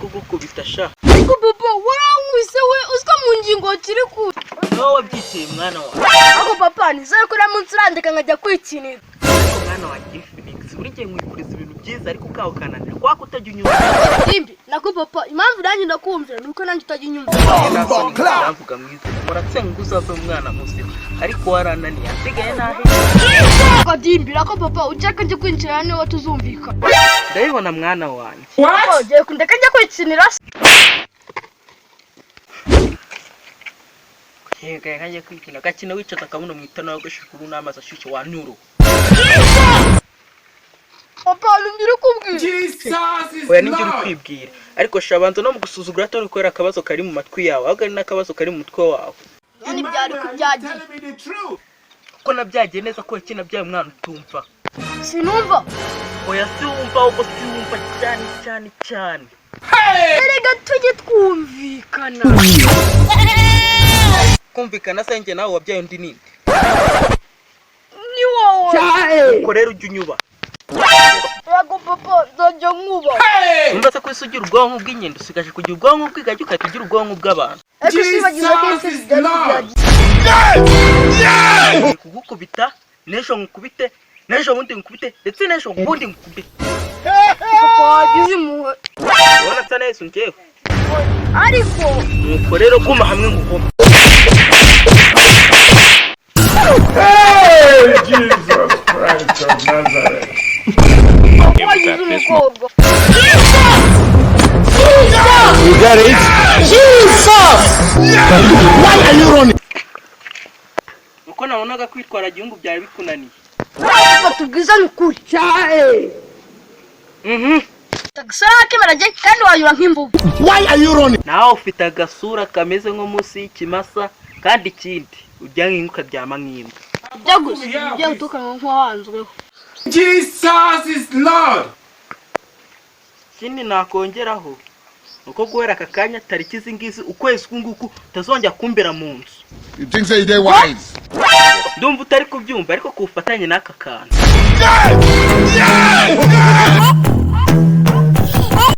Kugukubita sha. Ariko papa, warankubise we, uziko mu ngingo kiri ku Nawe wabyiteye, mwana wawe. Ariko papa, nizere ko uriya munsi urandika nkajya kwikinira. Ariko mwana wanjye Phoenix, buri gihe nkwifuriza ibintu byiza, ariko ukawe ukananira kwa kutajya unyumva. Simbi nako papa, impamvu nanjye ndakumvira ni uko nanjye utajya unyumva. Ndavuga mwiza, muratsenga uzava umwana muzima, ariko warananiye, asigaye nahe. Dimbi nako papa, ushaka njye kwinjira niba tuzumvikana. Ndabibona, mwana wanjye. Papa, ugiye kundeka njya kwikinira se? Yega, kajya kwikina gakina wicaza akabuno mu itana, gashikuru n'amazi ashyushye wanyuro. Papa, ninjye uri kubwira. Jesus is Oya, ninjye uri Lord. kwibwira, ariko shabanza no mu gusuzugura atari kubera akabazo kari mu matwi yawe, ahubwo ari n'akabazo kari mu mutwe wawe. None byari Emmanuel, kubyagiye. you telling me the truth. Ko nabyagiye neza ko kinabyaye umwana utumva. Sinumva. Oya, si wumva, ahubwo si wumva cyane cyane cyane. Erega tujye twumvikana. Kumvikana se njye nawe wabyaye undi ninde? Ni wowe. Ubwo rero ujya unyuba. Yego papa, nzajya nkuba. Numva se ko isi ugira ubwonko bw'inkende, usigaje kugira ubwonko bw'ingagi, ugahita ugira ubwonko bw'abantu. Ariko sibagiza ko Jesus isi is byari Lord. kubyagiye. Ngiye kugukubita n'ejo, nkukubite n'ejo bundi, nkukubite ndetse n'ejo bundi nkukubite. Papa, wagize impuhwe. Urabona nsa neza njyewe? Ariko Nuko rero guma hamwe nguhome. Hey, Jesus Christ of Nazareth. Wagize umukobwa. You get it? Jesus! Why are you running? Uko nabonaga kwitwara gihugu byari bikunaniye. Papa, tubwizane ukuri. Agasura nk'akimara kandi wanyura nk'imvubu. Why are you running? Nawe ufite agasura kameze nko munsi y'ikimasa, kandi ikindi ujya nk'inka ukaryama nk'imbwa. Ibyo gusa ibyo gutukana nk'uwahanzweho. Jesus is Lord. Ikindi nakongeraho ni uko guhera aka kanya, tariki izi ngizi, ukwezi uku nguku, utazongera kumbera mu nzu. You think say they wise? Ndumva utari kubyumva, ariko ku bufatanye n'aka kantu. Yeah! Yeah!